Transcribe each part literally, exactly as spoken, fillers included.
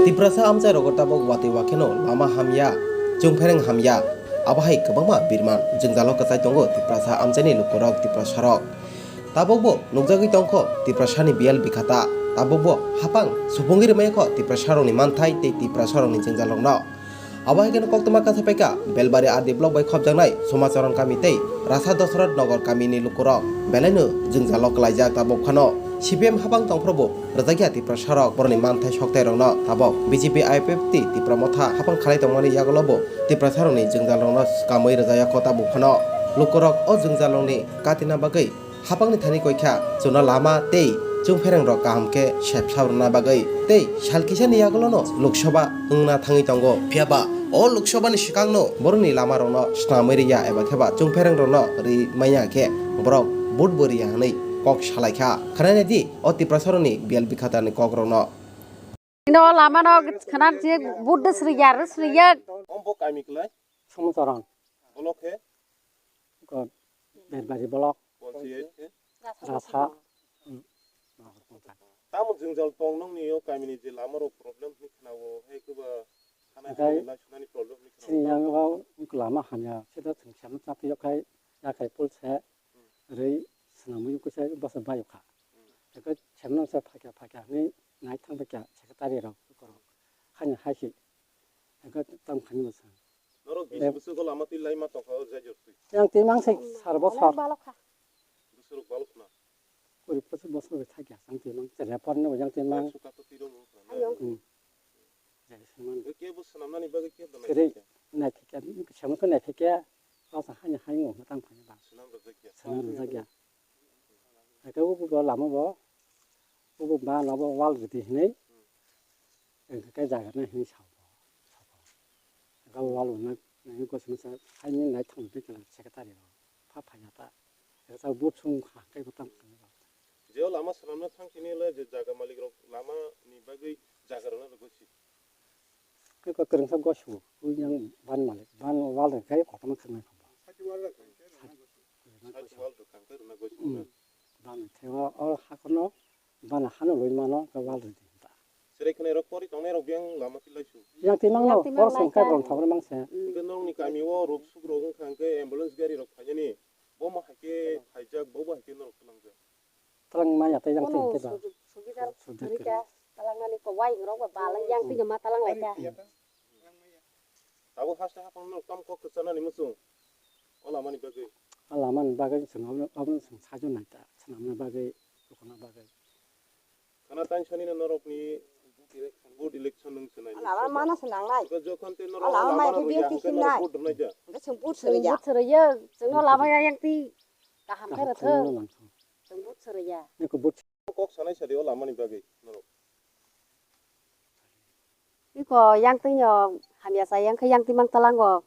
Tiprasa amchai rogo tabok watwi wakheno lama hamya, chwngphereng hamya, abo hai kwbangma birman jwngjalo kwchai tongo Tiprasa amchaini lukurok, Tiprasarok. Tabokbo nukjagwi tongkho Tiprasani biyal bikhata, tabokbo hapang supungwi rwmai kho Tiprasarokni manthai tei Tiprasarokni jwngjalrokno. Abo hai kheno koktwma kasapaikha Belbari R D block bai khopjaknai Somacharan kami tei Rasa Dosrat Nagar kamini lukurok belaino jwngjalo kwlaijak tabok phano. C P M hapang tongphrubo rwjakya Tiprasarok borokni manthai soktairokno tabok B J P I P F T Tipra Motha hapang khalai tongmani yagulobo Tiprasarokni jwngjalrokno swkamwi rwjakya kho tabok phano. Lukurok o jwngjalrokni katina bagwi hapangni thani koikha chwngno lama tei chwngpherengrok kaham khe sepsa rwna bagwi tei sal kisani yagulono Lok Sabha wngna thangwi tongo. Phiyaba o Lok Sabhani swkangno borokni lamarokno swnamwi rwya eba kheba chwngpherengrokno rwi manya khe borok vote bo rwya hwnwi kok salaikha. Khwnaina di o Tiprasarokni biyal bikhatarni kokrokno. Ino lama no khwna je vote de sriya, sriya. Om bo kami klai? Somacharan. Block khe? Ko Belbari block. Constituency khe? Rasa. Hmm. Tamo jwngjal tong nongni o kamini je lama rok problem hwnwi khwnawo, hai kwba thanai Okai, thani lai sunani problem hwnwi khwnawo. Sini yang o lama hamya, sida thwng siamno chapri yokhai, yakhai pulse, Hmm. rwi swnamwi kusa basa bayokha. Hmm. Eko semno se phakya phakya hwnwi nai thang phakya secretary rok korok. Hani hai si. Eko tam khani basa. Norok bisi bwswk o lama twi laima tongkha o jai jor twi. Yang twi mang se sar bosor. Balok kha. Bwswk balok khna. Kuri bwswk bosor bai thakya, yang twi mang se report no yang twi mang. Suka to twi rong khna. Ayo. Hmm. Jai se man. Ke bo swnamnani bagwi ke bo Kiri nai thakya. Nai thakya, samo khe nai thakya. Basa hani hai ngo tam khani ba. Swnam rwjakya. Swnam rwjakya. Eke ubu bo lama bo, ubu ba lama bo wall rwdi hinwi, engkhe khe jaga nai hinwi sao bo, sao bo. Eke wall rwna nai gosmisa haini nai thang twi kela secretary rok pha phaiya ta. Eke sa but sung kha khe bo tam kha bo. Je o lama swnamna thang kini le je jaga malik rok lama ni bagwi jaga rwna rwgwi si. Khe ko kwrwngsa gosio, ui yang ban malik, ban wal rwkhe kotorma khwnai kha bo. Side wall rwkha khe rwna gosio. Side wall rwkha khe rwna gosio. Hmm. Ban khe o, o hakono ban hano loi mano khe wal rwdi ta. Serai khwnai rok pori tongnai rok yang lama tilai su. Yang timang no, yang timang por lai sengkha kha. Bong thogre mang se. Hmm. Hwnkhe nokni kami o rok suk rok wngkha hwnkhe ambulance gari rok phainani. Bo ma hai khe phaijak, bo bo hai khe norok twlangjak. Twlang maya tei yang twi khe ba. Sujak, sujak kwrwi kha, twlangnani ko wai rok ba balai yang twi ma twlang lai kha. Tabuk haste haphang no kam kok kwchanani muchung. O lamani bagwi. O lamani bagwi chwng obo, obo chwng sajo nai ta, swnamna bagwi, rwkna bagwi. Khana tansani no norokni vote election nung swnai. Lama mano swnangnai. Jokhon tei norok lama mai khe biang khe norok vote rwnai ja. Hwnkhe chwng vote srwya. Vote srwya, chwngno lama yang twi kaham khe rwthwng. Chwng vote srwya. Kok sanai sadi o lamani bagwi norok. Iko yang twi no hamya sa yang khe yang twi mang talango.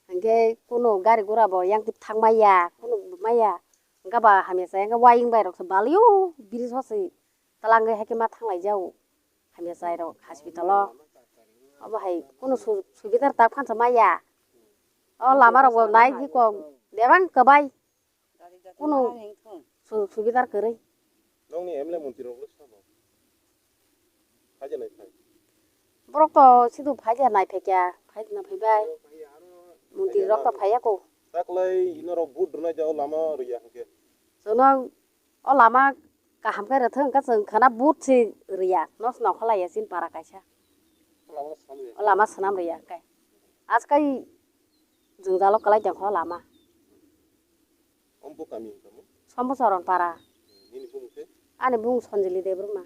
Hwnkhe kuno gari gura bo yang twi thang maya, kuno maya. Hwnkhe ba hamya sa yang khe wayung bai rok se balio bridge ho se talangwi hai khe ma thanglai jao. Hamya sa rok hospital o. Obo hai kuno su-, subidar tak phansa maya. O lama rok bo nai iko bebang kwbai. Kuno su-, subidar kwrwi. Nongni M L A montri rok le sabo? Phaija nai phai. Borok to sidu phaija nai phai kya, phaija nai phai bai. Montri rok to phaiya ko. Taklai ino rok vote rwnai jao lama rwya hwnkhe. Chwngno o lama kaham khe rwthwng hwnkhe chwng khana vote se rwya. Nos nongkholaiya chini para kaisa. O lama swnam rwya hwnkhe. Aswk kai jwngjalo kwlai tongkha o lama. Ombo kami wngkha mo? Sombo Choron para. Nini bumung se? Ani bumung Sanjili Debbarma.